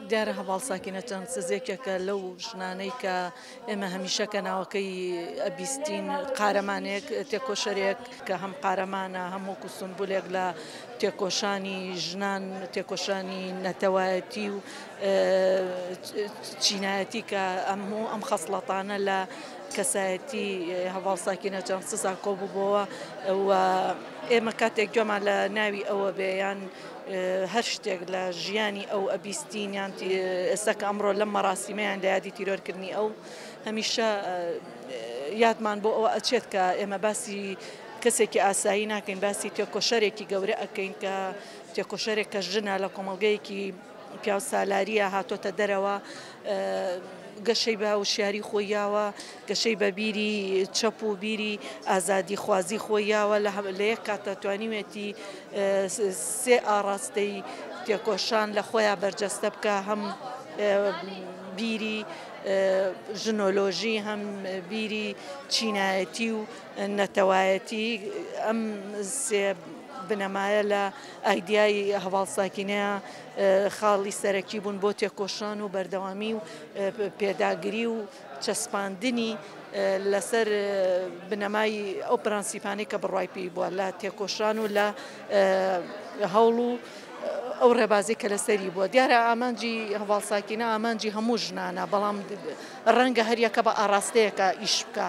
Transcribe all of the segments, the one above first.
دیارە هەڤاڵ ساکینە جانسز یەکێکە لەو ژنانەی کە ئێمە هەمیشە کە ناوەکەی ئەبیستین قارەمانێک، تێکۆشەرێک کە هەم قارەمانە هەم وەکو سونبولێک لە تێکۆشانی ژنان، تێکۆشانی نەتەوایەتی و چینایەتی کە هەموو ئەم خەسڵەتانە لە کەسایەتی هەڤاڵ ساکینە جانسزا کۆبووبۆوە و ئێمە کاتێک گوێمان لە ناوی ئەوە بێ یان هەر شتێک لە ژیانی ئەو ئەبیستین یان ئێستا کە ئەمڕۆ لەم مەراسیمەیان لە یادی تیرۆرکردنی ئەو هەمیشە یادمان بۆ ئەوە ئەچێت کە ئێمە باسی کەسێکی ئاسایی ناکەین، باسی تێکۆشەرێکی گەورە ئەکەین کە تێکۆشەرێک کە ژنە لە کۆمەڵگەیەکی پیاوسالارییە هاتۆتە دەرەوە، گەشەی بە وشیاری خۆی یاوە، گەشەی بە بیری چەپ و بیری ئازادیخوازی خۆی یاوە، لە یەک کاتدا توانیوێتی سێ ئاڕاستەی تێکۆشان لە خۆیا بەرجەستە بکا، هەم بیری ژنۆلۆژی، هەم بیری چینایەتی و نەتەوایەتی، ئەم سێ بنەمایە لە ئایدیای هەڤاڵ ساکینەیە خاڵی سەرەکی بوون بۆ تێکۆشان و بەردەوامی و پێداگری و چەسپاندنی لەسەر بنەمای ئەو پرەنسیپانەی کە بڕوای پێی بووە لە تێکۆشان و لە هەوڵ و ئەو ڕێبازەی کە لەسەری بووە. دیارە ئامانجی هەڤاڵ ساکینە ئامانجی هەموو ژنانە، بەڵام ڕەنگە هەریەکە بە ئاڕاستەیەکە ئیش بکا.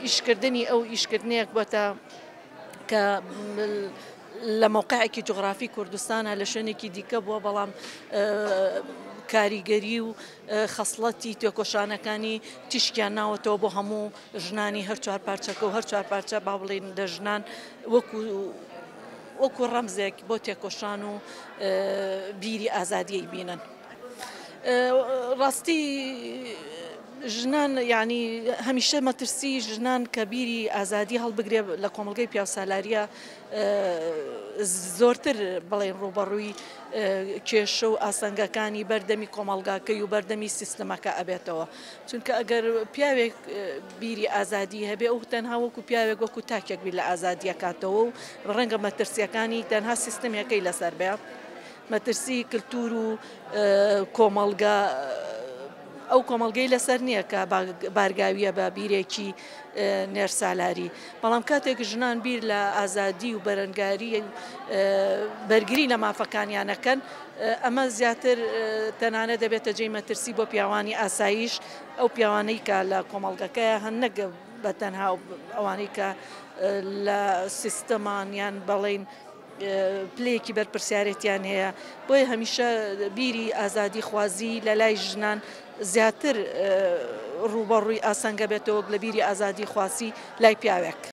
ئیشکردنی ئەو ئیشکردنێک بۆتە کە لە مەوقعێکی جوغرافی کوردستانە لە شوێنێکی دیکە بووە، بەڵام کاریگەری و خەسڵەتی تێکۆشانەکانی تیشکیان ناوەتەوە بۆ هەموو ژنانی هەر چوار پارچەکە و هەر چوار پارچە با بڵێین لە ژنان وەکو وەکو ڕەمزێک بۆ تێکۆشان و بیری ئازادیی بینن. ڕاستی ژنان یانی هەمیشە مەترسی ژنان کە بیری ئازادی هەڵبگرێ لە کۆمەڵگەی پیاوسالاریە زۆرتر بڵێن ڕووبەڕووی کێشە و ئاسەنگەکانی بەردەمی کۆمەڵگاکەی و بەردەمی سیستمەکە ئەبێتەوە چونکە ئەگەر پیاوێک بیری ئازادی هەبێ ئەو تەنها وەکو پیاوێک وەکو تاکێک بیر لە ئازادیەکاتەوە و ڕەنگە مەترسیەکانی تەنها سیستمەکەی لەسەر بێ مەترسی کلتور و کۆمەڵگە ئەو کۆمەڵگەی لەسەر نییە کە بارگاویە بە بیرێکی نێرسالاری، بەڵام کاتێک ژنان بیر لە ئازادی و بەرەنگاری بەرگری لە مافەکانیان ئەکەن، ئەمە زیاتر تەنانەت دەبێتە جێی مەترسی بۆ پیاوانی ئاسایش، ئەو پیاوانەی کە لە کۆمەڵگەکەیا هەن نەک بە تەنها ئەوانەی کە لە سیستەمان یان بەڵێن پلەیەکی بەرپرسیارێتیان هەیە، بۆیە هەمیشە بیری ئازادیخوازی لە لای ژنان زیاتر ڕووبەڕووی ئاسەنگە بێتەوە وەک لە بیری ئازادیخواسی لای پیاوێک.